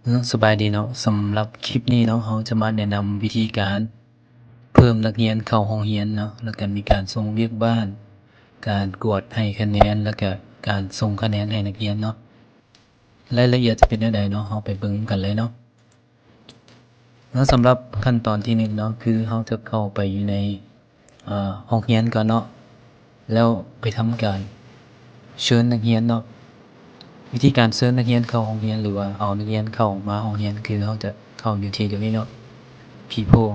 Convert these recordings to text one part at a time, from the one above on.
ເນາະ ສະບາຍດີເນາະ, ສຳລັບຄລິບນີ້ເນາະ ເຮົາຈະມາແນະນຳວິທີການເພີ່ມນັກຮຽນເຂົ້າໂຮງຮຽນເນາະ ແລ້ວກະມີການສົ່ງວຽກບ້ານ, ການກວດໃຫ້ຄະແນນ ແລ້ວກະການສົ່ງຄະແນນໃຫ້ນັກຮຽນເນາະ. ລາຍລະອຽດຈະເປັນແນວໃດເນາະ, ເຮົາໄປເບິ່ງນຳກັນເລີຍເນາະ. ເນາະ ສຳລັບຂັ້ນຕອນທີໜຶ່ງເນາະ ຄືເຮົາຈະເຂົ້າໄປຢູ່ໃນ ເອີ ຫ້ອງຮຽນກ່ອນເນາະ ແລ້ວໄປທຳການເຊີນນັກຮຽນເນາະ. ວິທີການເຊີນນັກຮຽນເຂົ້າໂຮງຮຽນ ຫຼືວ່າເອົານັກຮຽນເຂົ້າມາໂຮງຮຽນ ຄືເຮົາຈະເຂົ້າຢູ່ທີ່ຕົວນີ້ເນາະ People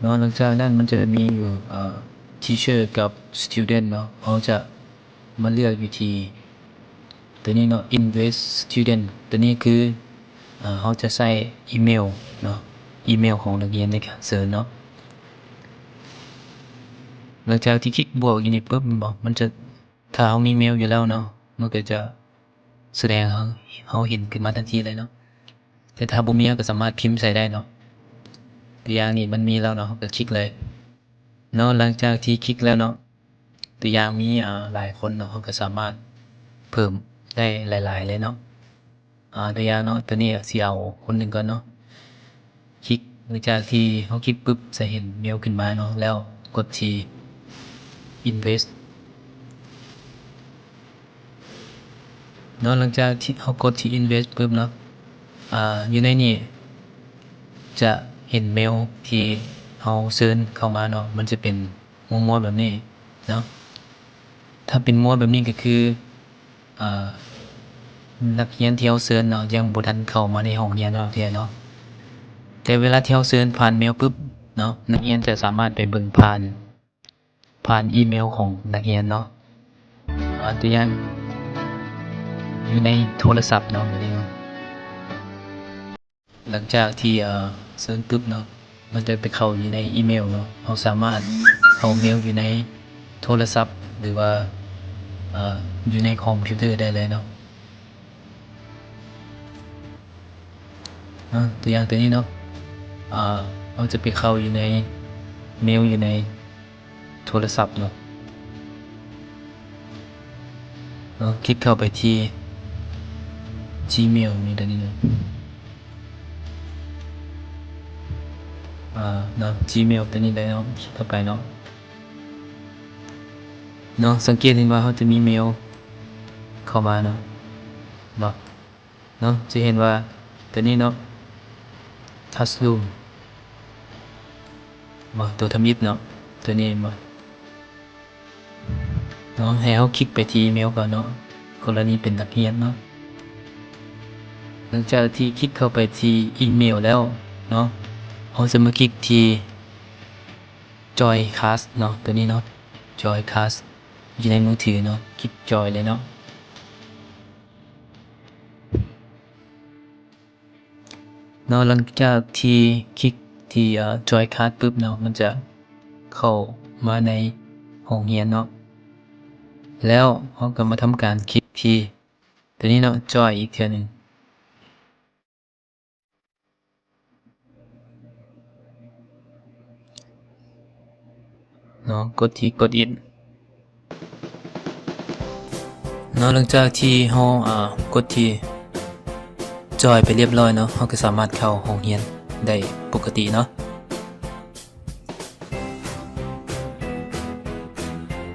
ເນາະ. ຫຼັງຈາກນັ້ນມັນຈະມີຢູ່ ເອີ Teacher ກັບ Student ເນາະ, ເຮົາຈະມາເລືອກຢູ່ທີ່ ຕົວນີ້ເນາະ Invite Student ຕົວນີ້ຄື ເອີ ເຮົາຈະໃຊ້ອີເມວເນາະ ອີເມວຂອງນັກຮຽນໃນການເຊີນເນາະ. ຫຼັງຈາກທີ່ຄລິກບວກຢູ່ນີ້ປຶບ ແມ່ນບໍ່ ມັນຈະ ຖ້າເຮົາມີເມວຢູ່ແລ້ວເນາະ ມັນກໍຈະສະແດງໃຫ້ເຮົາເຫັນຂຶ້ນມາທັນທີເລີຍເນາະ. ແຕ່ຖ້າບໍ່ມີ ເຮົາກໍສາມາດພິມໃສ່ໄດ້ເນາະ. ຕົວຢ່າງນີ້ມັນມີແລ້ວເນາະ ເຮົາກໍຄລິກເລີຍເນາະ. ຫຼັງຈາກທີ່ຄລິກແລ້ວເນາະ ຕົວຢ່າງມີ ອາ ຫຼາຍຄົນເນາະ ເຮົາກໍສາມາດເພີ່ມໄດ້ຫຼາຍໆເລີຍເນາະ. ອາ ຕົວຢ່າງເນາະ ຕົວນີ້ຊິເອົາຄົນໜຶ່ງກ່ອນເນາະ. ຄລິກ ຫຼັງຈາກທີ່ເຮົາຄລິກປຶບ ຈະເຫັນເມວຂຶ້ນມາເນາະ ແລ້ວກົດທີ່ Invite ເນາະ. ຫຼັງຈາກທີ່ເຮົາກົດທີ່ Invite ປຶບເນາະ ອາ ຢູ່ໃນນີ້ຈະເຫັນເມວທີ່ເຮົາເຊີນເຂົ້າມາເນາະ ມັນຈະເປັນມົວໆແບບນີ້ເນາະ. ຖ້າເປັນມົວແບບນີ້ກໍຄື ອາ ນັກຮຽນທີ່ເຮົາເຊີນເນາະ ຍັງບໍ່ທັນເຂົ້າມາໃນຫ້ອງຮຽນເຮົາເທື່ອເນາະ. ແຕ່ເວລາທີ່ເຮົາເຊີນຜ່ານເມວປຶບເນາະ ນັກຮຽນຈະສາມາດໄປເບິ່ງຜ່ານ ຜ່ານອີເມວຂອງນັກຮຽນເນາະ. ອາ ຕົວຢ່າງ ຢູ່ໃນໂທລະສັບເນາະ ແບບນີ້ເນາະ. ຫຼັງຈາກທີ່ ເອີ ເຊີນປຶບເນາະ ມັນຈະໄປເຂົ້າຢູ່ໃນອີເມວເນາະ. ເຮົາສາມາດເອົາເມວຢູ່ໃນໂທລະສັບ ຫຼືວ່າ ເອີ ຢູ່ໃນຄອມພິວເຕີໄດ້ເລີຍເນາະ. ເນາະ ຕົວຢ່າງຕົວນີ້ເນາະ ອາ ເຮົາຈະໄປເຂົ້າຢູ່ໃນເມວຢູ່ໃນ ໂທລະສັບເນາະ ເນາະ ຄລິກເຂົ້າໄປທີ່ Gmail ນີ້ ຕົວນີ້ເນາະ ອາ ເນາະ Gmail ຕົວນີ້ໄດ້ເນາະ ຄລິກເຂົ້າໄປເນາະ ເນາະ. ສັງເກດເຫັນວ່າເຮົາຈະມີເມວເຂົ້າມາເນາະ ເນາະ. ເນາະ ຈະເຫັນວ່າຕົວນີ້ເນາະ Classroom ບໍ່ ຕົວທຳອິດເນາະ ຕົວນີ້ເຫັນບໍ່ເນາະ. ໃຫ້ເຮົາຄລິກໄປທີ່ອີເມວກ່ອນເນາະ ກໍລະນີເປັນນັກຮຽນເນາະ. ຫຼັງຈາກທີ່ຄລິກເຂົ້າໄປທີ່ອີເມວແລ້ວເນາະ ເຮົາຈະມາຄລິກທີ່ Join Class ເນາະ ຕົວນີ້ເນາະ Join Class ຢູ່ໃນມືຖືເນາະ ຄລິກ Join ເລີຍເນາະ. ເນາະ ຫຼັງຈາກທີ່ຄລິກທີ່ ເອີ Join Class ປຶບເນາະ ມັນຈະເຂົ້າມາໃນຫ້ອງຮຽນເນາະ ແລ້ວເຮົາກໍມາທຳການຄລິກທີ່ຕົວນີ້ເນາະ Join ອີກເທື່ອໜຶ່ງເນາະ ກົດທີ່ ກົດ In ເນາະ. ຫຼັງຈາກທີ່ເຮົາ ອາ ກົດທີ່ Join ໄປລຽບລ້ອຍເນາະ ເຮົາກໍສາມາດເຂົ້າຫ້ອງຮຽນໄດ້ປົກກະຕິເນາະ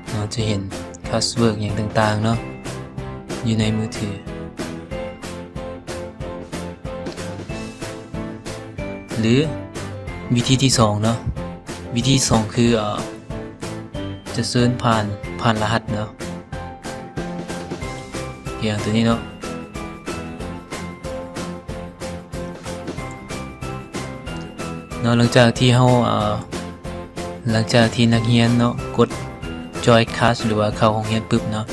ເຮົາຈະເຫັນ Classwork ຫຍັງຕ່າງໆເນາະ ຢູ່ໃນມືຖື ຫຼື ວິທີທີສອງເນາະ ວິທີທີສອງຄື ເອີ ຈະເຊີນຜ່ານ ຜ່ານລະຫັດເນາະ ຢ່າງຕົວນີ້ເນາະ ເນາະ. ຫຼັງຈາກທີ່ເຮົາ ເອີ ຫຼັງຈາກທີ່ນັກຮຽນເນາະ ກົດ Join Class ຫຼືວ່າເຂົ້າຫ້ອງຮຽນປຶບເນາະ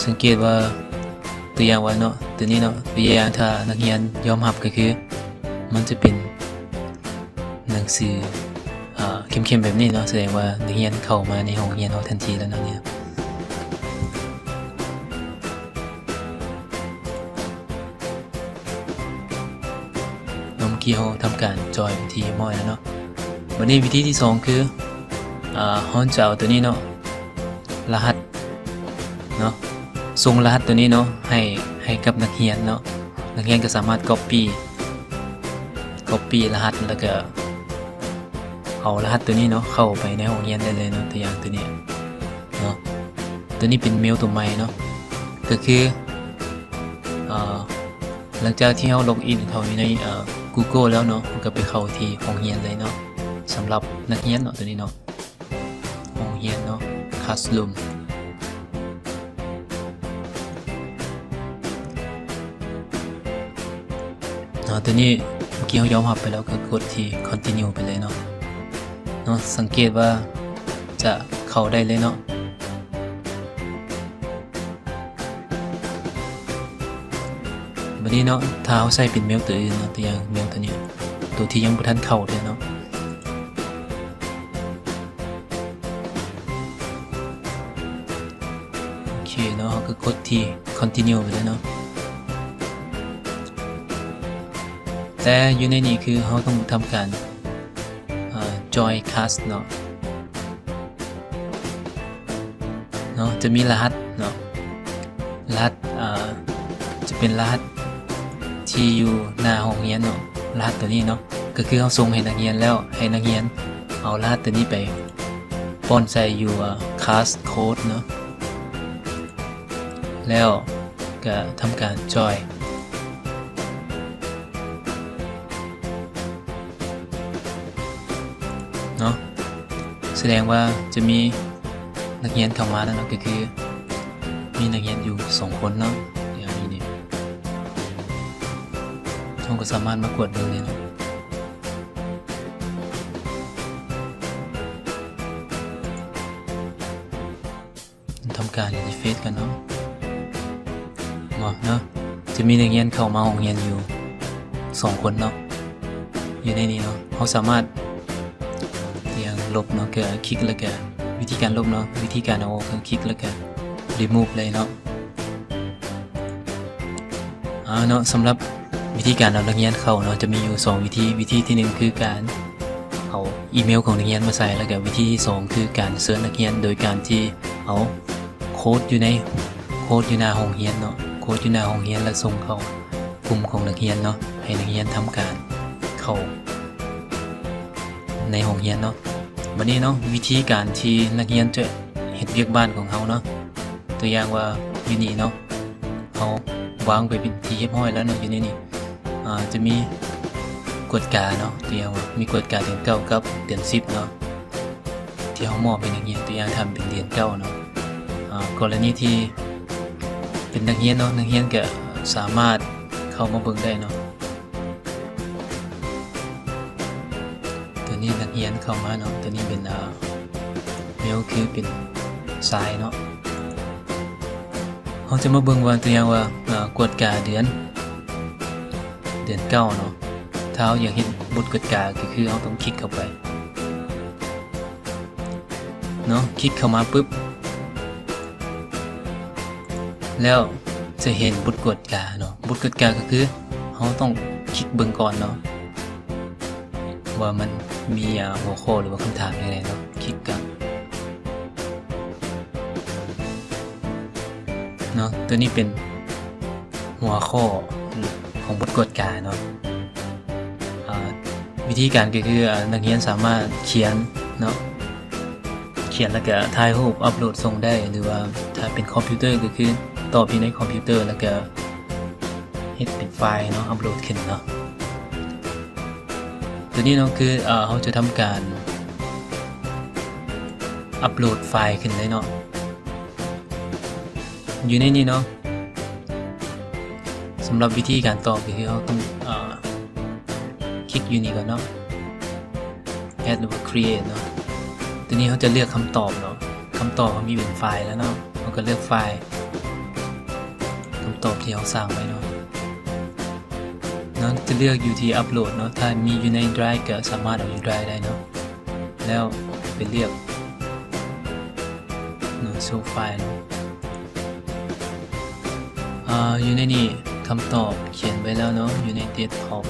ສັງເກດວ່າ ຕົວຢ່າງວ່າເນາະ ຕົວນີ້ເນາະ ຕົວຢ່າງຖ້ານັກຮຽນຍອມຮັບກໍຄື ມັນຈະເປັນໜັງສື ອາ ເຂັ້ມໆແບບນີ້ເນາະ ສະແດງວ່ານັກຮຽນເຂົ້າມາໃນຫ້ອງຮຽນເຮົາທັນທີແລ້ວເນາະ. ເມື່ອກີ້ເຮົາທຳການຈອຍເປັນທີ່ຮຽບຮ້ອຍແລ້ວເນາະ. ບັດນີ້ວິທີທີສອງຄື ອາ ເຮົາຈະເອົາຕົວນີ້ເນາະ ລະຫັດເນາະ ສົ່ງລະຫັດໂຕນີ້ເນາະ ໃຫ້ ໃຫ້ກັບນັກຮຽນເນາະ. ນັກຮຽນກໍສາມາດກັອບປີ້ ກັອບປີ້ລະຫັດ ແລ້ວກໍເອົາລະຫັດໂຕນີ້ເນາະ ເຂົ້າໄປໃນຫ້ອງຮຽນໄດ້ເລີຍເນາະ. ຕົວຢ່າງໂຕນີ້ເນາະ ໂຕນີ້ເປັນເມວໂຕໃໝ່ເນາະ ກໍຄື ເອີ ຫຼັງຈາກທີ່ເຮົາລັອກອິນເຂົ້າຢູ່ໃນ ເອີ Google ແລ້ວເນາະ ເຮົາກໍໄປເຂົ້າທີ່ຫ້ອງຮຽນເລີຍເນາະ. ສຳລັບນັກຮຽນເນາະ ໂຕນີ້ເນາະ ຫ້ອງຮຽນເນາະ Classroom ເນາະ. ໂຕນີ້ເມື່ອກີ້ເຮົາຍອມຮັບໄປແລ້ວ ກໍກົດທີ່ Continue ໄປເລີຍເນາະ ເນາະ. ສັງເກດວ່າຈະເຂົ້າໄດ້ເລີຍເນາະ. ບັດນີ້ເນາະ ຖ້າເຮົາໃສ່ເປັນເມວໂຕອື່ນເນາະ ຕົວຢ່າງເມວໂຕນີ້ ໂຕທີ່ຍັງບໍ່ທັນເຂົ້າເທື່ອເນາະ. ໂອເຄເນາະ ເຮົາກໍກົດທີ່ Continue ໄປເລີຍເນາະ. ແຕ່ຢູ່ໃນນີ້ຄືເຮົາຕ້ອງທຳການ ເອີ Join Class ເນາະ ເນາະ. ຈະມີລະຫັດເນາະ ລະຫັດ ເອີ ຈະເປັນລະຫັດທີ່ຢູ່ໜ້າຫ້ອງຮຽນເນາະ ລະຫັດໂຕນີ້ເນາະ. ກໍຄືເຮົາສົ່ງໃຫ້ນັກຮຽນແລ້ວ ໃຫ້ນັກຮຽນເອົາລະຫັດໂຕນີ້ໄປປ້ອນໃສ່ຢູ່ ເອີ Class Code ເນາະ ແລ້ວກໍທຳການ Join ເນາະ. ສະແດງວ່າຈະມີນັກຮຽນເຂົ້າມາແລ້ວເນາະ ກໍຄືມີນັກຮຽນຢູ່ສອງຄົນເນາະ. ດຽວນີ້ນີ້ ເຮົາກໍສາມາດມາກວດເບິ່ງໄດ້ເນາະ. ທຳການ Refresh ກັນເນາະ ເນາະ ຈະມີນັກຮຽນເຂົ້າມາຫ້ອງຮຽນຢູ່ສອງຄົນເນາະ ຢູ່ໃນນີ້ເນາະ. ເຮົາສາມາດ ຢ່າງ ລົບເນາະ ກໍຄລິກແລ້ວກໍ ວິທີການລົບເນາະ ວິທີການເອົາອອກ ກໍຄລິກແລ້ວກໍ Remove ເລີຍເນາະ. ອາ ເນາະ ສຳລັບວິທີການເອົານັກຮຽນເຂົ້າເນາະ ຈະມີຢູ່ສອງວິທີ. ວິທີທີໜຶ່ງຄືການເອົາອີເມວຂອງນັກຮຽນມາໃສ່ ແລ້ວກໍວິທີທີສອງຄືການເຊີນນັກຮຽນໂດຍການທີ່ເອົາໂຄດຢູ່ໃນ ໂຄດຢູ່ໜ້າຫ້ອງຮຽນເນາະ ໂຄດຢູ່ໜ້າຫ້ອງຮຽນ ແລ້ວສົ່ງເຂົ້າກຸ່ມຂອງນັກຮຽນເນາະ ໃຫ້ນັກຮຽນທຳການເຂົ້າໃນຫ້ອງຮຽນເນາະ. ບັດນີ້ເນາະ ວິທີການທີ່ນັກຮຽນຈະເຮັດວຽກບ້ານຂອງເຮົາເນາະ ຕົວຢ່າງວ່າຢູ່ນີ້ເນາະ ເຮົາວາງໄປເປັນທີ່ຮຽບຮ້ອຍແລ້ວເນາະ. ຢູ່ໃນນີ້ ອາ ຈະມີກວດກາເນາະ ຕົວຢ່າງວ່າມີກວດກາເດືອນເກົ້າກັບເດືອນສິບເນາະ ທີ່ເຮົາມອບໃຫ້ນັກຮຽນ. ຕົວຢ່າງຖ້າເປັນເດືອນເກົ້າເນາະ ອາ ກໍລະນີທີ່ເປັນນັກຮຽນເນາະ ນັກຮຽນກໍສາມາດເຂົ້າມາເບິ່ງໄດ້ເນາະ. ຕົວນີ້ນັກຮຽນເຂົ້າມາເນາະ ຕົວນີ້ເປັນ ອາ ເມວ ຄືເປັນຊາຍເນາະ. ເຮົາຈະມາເບິ່ງວ່າ ຕົວຢ່າງວ່າ ອາ ກວດກາເດືອນ ເດືອນເກົ້າເນາະ. ຖ້າເຮົາຢາກເຫັນບົດກວດກາ ກໍຄືເຮົາຕ້ອງຄລິກເຂົ້າໄປເນາະ ຄລິກເຂົ້າມາປຶບ ແລ້ວຈະເຫັນບົດກວດກາເນາະ. ບົດກວດກາກໍຄືເຮົາຕ້ອງຄລິກເບິ່ງກ່ອນເນາະ ວ່າມັນມີ ອາ ຫົວຂໍ້ ຫຼືວ່າຄຳຖາມຈັ່ງໃດເນາະ. ຄລິກກັນເນາະ ຕົວນີ້ເປັນຫົວຂໍ້ຂອງບົດກວດກາເນາະ. ອາ ວິທີການກໍຄື ອາ ນັກຮຽນສາມາດຂຽນເນາະ ຂຽນແລ້ວກະຖ່າຍຮູບອັບໂຫຼດສົ່ງໄດ້ ຫຼືວ່າຖ້າເປັນຄອມພິວເຕີກໍຄືຕອບຢູ່ໃນຄອມພິວເຕີ ແລ້ວກະເຮັດເປັນໄຟລ໌ເນາະ ອັບໂຫຼດຂຶ້ນເນາະ. ຕົວນີ້ເນາະ ຄື ເອີ ເຮົາຈະທຳການອັບໂຫຼດໄຟລ໌ຂຶ້ນເລີຍເນາະ. ຢູ່ໃນນີ້ເນາະ ສຳລັບວິທີການຕອບກໍຄືເຮົາຕ້ອງ ເອີ ຄລິກຢູ່ນີ້ກ່ອນເນາະ Add ຫຼືວ່າ Create ເນາະ. ຕົວນີ້ເຮົາຈະເລືອກຄຳຕອບເນາະ ຄຳຕອບເຮົາມີເປັນໄຟລ໌ແລ້ວເນາະ ເຮົາກໍເລືອກໄຟລ໌ ຄຳຕອບທີ່ເຮົາສ້າງໄວ້ເນາະ ເນາະ ຈະເລືອກຢູ່ທີ່ອັບໂຫຼດເນາະ. ຖ້າມີຢູ່ໃນ Drive ກໍສາມາດເອົາຢູ່ Drive ໄດ້ເນາະ. ແລ້ວໄປເລືອກ Show File ເນາະ. ອາ ຢູ່ໃນນີ້ຄຳຕອບຂຽນໄວ້ແລ້ວເນາະ ຢູ່ໃນ Desktop.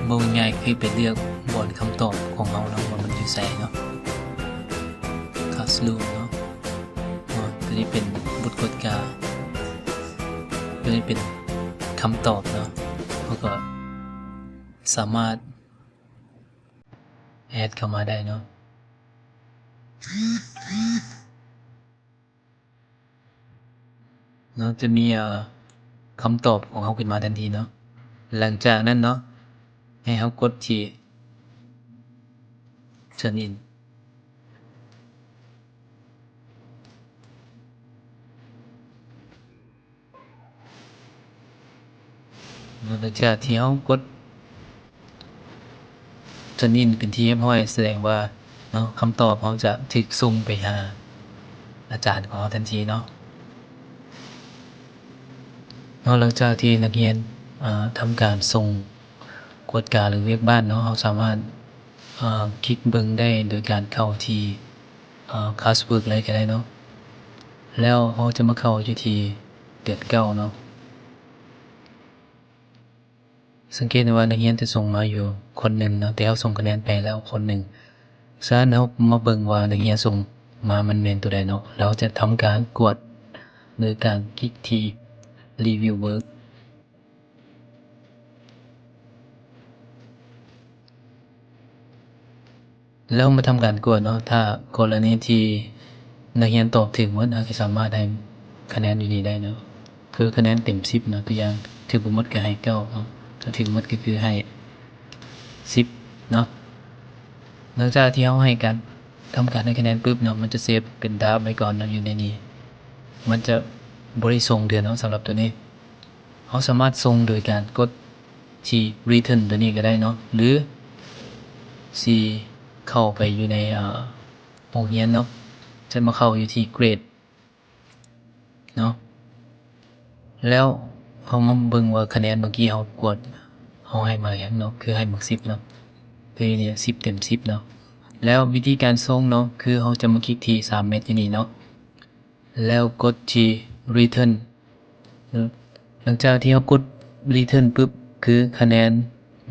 ເວົ້າງ່າຍໆ ຄືໄປເລືອກບ່ອນຄຳຕອບຂອງເຮົາເນາະ ວ່າມັນຢູ່ໃສເນາະ Classroom ເນາະ. ເນາະ ໄປ ຕົວນີ້ເປັນບົດກວດກາ, ຕົວນີ້ເປັນຄຳຕອບເນາະ, ເຮົາກໍສາມາດແອັດເຂົ້າມາໄດ້ເນາະ. ເນາະ ຈະມີ ເອີ ຄຳຕອບຂອງເຮົາຂຶ້ນມາທັນທີເນາະ. ຫຼັງຈາກນັ້ນເນາະ ໃຫ້ເຮົາກົດທີ່ turn in ເນາະ. ຫຼັງຈາກທີ່ເຮົາກົດ turn in ເປັນທີ່ຮຽບຮ້ອຍ ສະແດງວ່າເນາະ ຄຳຕອບເຮົາຈະຖືກສົ່ງໄປຫາອາຈານຂອງເຮົາທັນທີເນາະ. ເນາະ ຫຼັງຈາກທີ່ນັກຮຽນ ເອີ ທຳການສົ່ງກວດກາ ຫຼື ວຽກບ້ານເນາະ, ເຮົາສາມາດ ເອີ ຄລິກເບິ່ງໄດ້ໂດຍການເຂົ້າທີ່ ເອີ classwork ເລີຍກໍໄດ້ເນາະ. ແລ້ວເຮົາຈະມາເຂົ້າຢູ່ທີ່ເດືອນເກົ້າເນາະ. ສັງເກດໄດ້ວ່ານັກຮຽນຈະສົ່ງມາຢູ່ຄົນໜຶ່ງເນາະ, ແຕ່ເຮົາສົ່ງຄະແນນໄປແລ້ວຄົນໜຶ່ງ. ສະນັ້ນເຮົາມາເບິ່ງວ່ານັກຮຽນສົ່ງມາມັນແມ່ນຕົວໃດເນາະ, ແລ້ວເຮົາຈະທຳການກວດໂດຍການຄລິກທີ່ review work. ແລ້ວມາທຳການກວດເນາະ, ຖ້າກໍລະນີທີ່ນັກຮຽນຕອບຖືກໝົດ ເຮົາກໍສາມາດໃຫ້ຄະແນນຢູ່ນີ້ໄດ້ເນາະ, ຄືຄະແນນເຕັມສິບເນາະ, ຕົວຢ່າງຖືກບໍ່ໝົດກໍໃຫ້ເກົ້າເນາະ, ຖ້າຖືກໝົດກໍຄືໃຫ້ສິບເນາະ. ຫຼັງຈາກທີ່ເຮົາໃຫ້ການ ທຳການໃຫ້ຄະແນນປຶບເນາະ, ມັນຈະເຊບເປັນດາບໄວ້ກ່ອນເນາະ ຢູ່ໃນນີ້, ມັນຈະບໍ່ໄດ້ສົ່ງເທື່ອເນາະ. ສຳລັບຕົວນີ້ ເຮົາສາມາດສົ່ງໂດຍການກົດທີ່ return ຕົວນີ້ກໍໄດ້ເນາະ ຫຼື ຊິເຂົ້າໄປຢູ່ໃນ ເອີ ໂຮງຮຽນເນາະ, ຈະມາເຂົ້າຢູ່ທີ່ grade ເນາະ. ແລ້ວເຮົາມາເບິ່ງວ່າຄະແນນເມື່ອກີ້ເຮົາກວດ ເຮົາໃຫ້ໝາກຫຍັງເນາະ, ຄືໃຫ້ໝາກສິບເນາະ, ຄືນີ້ສິບເຕັມສິບເນາະ. ແລ້ວວິທີການສົ່ງເນາະ ຄືເຮົາຈະມາຄລິກທີ່ສາມເມັດຢູ່ນີ້ເນາະ ແລ້ວກົດທີ່ return. ຫຼັງຈາກທີ່ເຮົາກົດ return ປຶບ ຄືຄະແນນ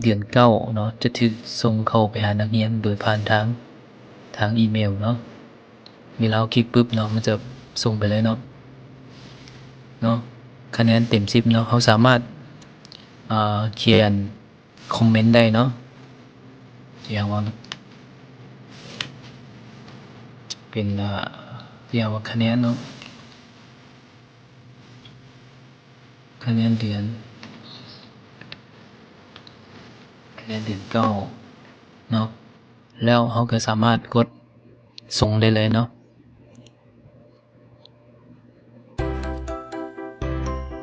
ເດືອນເກົ້າເນາະ ຈະຖືກສົ່ງເຂົ້າໄປຫານັກຮຽນໂດຍຜ່ານທາງ ທາງອີເມວເນາະ. ເວລາເຮົາຄລິກປຶບເນາະ ມັນຈະສົ່ງໄປເລີຍເນາະ ເນາະ ຄະແນນເຕັມສິບເນາະ. ເຮົາສາມາດ ເອີ ຂຽນ ຄອມເມັນໄດ້ເນາະ, ຢ່າງວ່າເປັນ ເອີ ຢ່າງວ່າຄະແນນເນາະ, ຄະແນນເດືອນ ຄະແນນເດືອນເກົ້າເນາະ, ແລ້ວເຮົາກໍສາມາດກົດສົ່ງໄດ້ເລີຍເນາະ.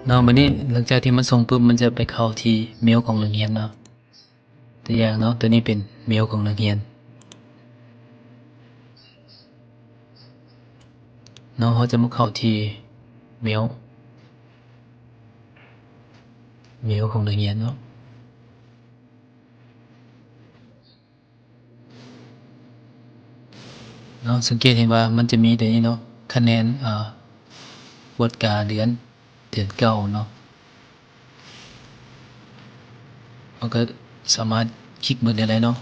ເນາະ ບັດນີ້ຫຼັງຈາກທີ່ມັນສົ່ງປຶບ ມັນຈະໄປເຂົ້າທີ່ເມວຂອງນັກຮຽນເນາະ. ຕົວຢ່າງເນາະ ຕົວນີ້ເປັນເມວຂອງນັກຮຽນເນາະ, ເຮົາຈະມາເຂົ້າທີ່ເມວ ເມວຂອງນັກຮຽນເນາະ. ເນາະ ສັງເກດເຫັນວ່າມັນຈະມີຕົວນີ້ເນາະ ຄະແນນ ເອີ ກວດກາເດືອນ ເດືອນເກົ້າເນາະ, ເຮົາກໍສາມາດຄລິກເບິ່ງໄດ້ເລີຍເນາະ.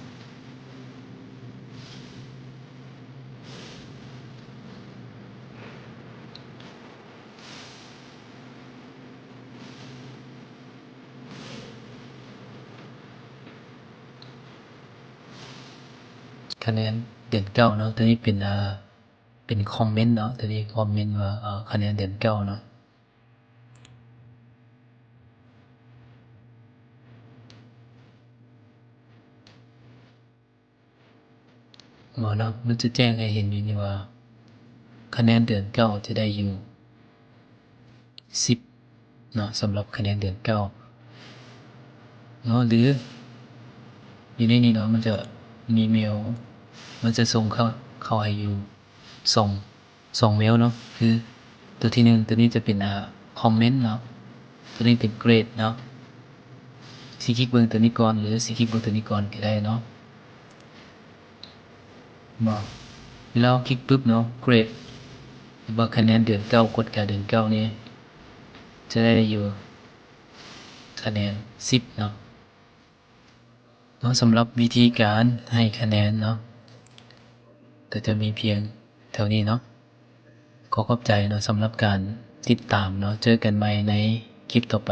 ຄະແນນເດືອນເກົ້າເນາະ, ຕົວນີ້ເປັນ ເປັນຄອມເມັນເນາະ, ຕົວນີ້ຄອມເມັນວ່າ ຄະແນນເດືອນເກົ້າເນາະ. ບໍ່ເນາະ, ມັນຈະແຈ້ງໃຫ້ເຫັນຢູ່ນີ້ວ່າ ຄະແນນເດືອນເກົ້າຈະໄດ້ຢູ່ສິບເນາະ, ສຳລັບຄະແນນເດືອນເກົ້າເນາະ, ຫຼື ຢູ່ໃນນີ້ເນາະ ມັນຈະມີເມວ ມັນຈະສົ່ງເຂົ້າ ເຂົ້າໃຫ້ຢູ່ສອງ ສອງເມວເນາະ, ຄືຕົວທີໜຶ່ງ ຕົວນີ້ຈະເປັນ ອາ ຄອມເມັນເນາະ, ຕົວນີ້ເປັນເກຣດເນາະ. ຊິຄລິກເບິ່ງຕົວນີ້ກ່ອນ ຫຼື ຊິຄລິກເບິ່ງຕົວນີ້ກ່ອນກໍໄດ້ເນາະ. ເນາະ ເວລາເຮົາຄລິກປຶບເນາະ ເກຣດ ຫຼືວ່າຄະແນນເດືອນເກົ້າ ກວດກາເດືອນເກົ້ານີ້ ຈະໄດ້ຢູ່ຄະແນນສິບເນາະ. ເນາະ ສຳລັບວິທີການໃຫ້ຄະແນນເນາະ ກໍຈະມີພຽງເທົ່ານີ້ເນາະ. ຂໍຂອບໃຈເນາະ ສຳລັບການຕິດຕາມເນາະ. ເຈີກັນໃໝ່ໃນຄລິບຕໍ່ໄປ.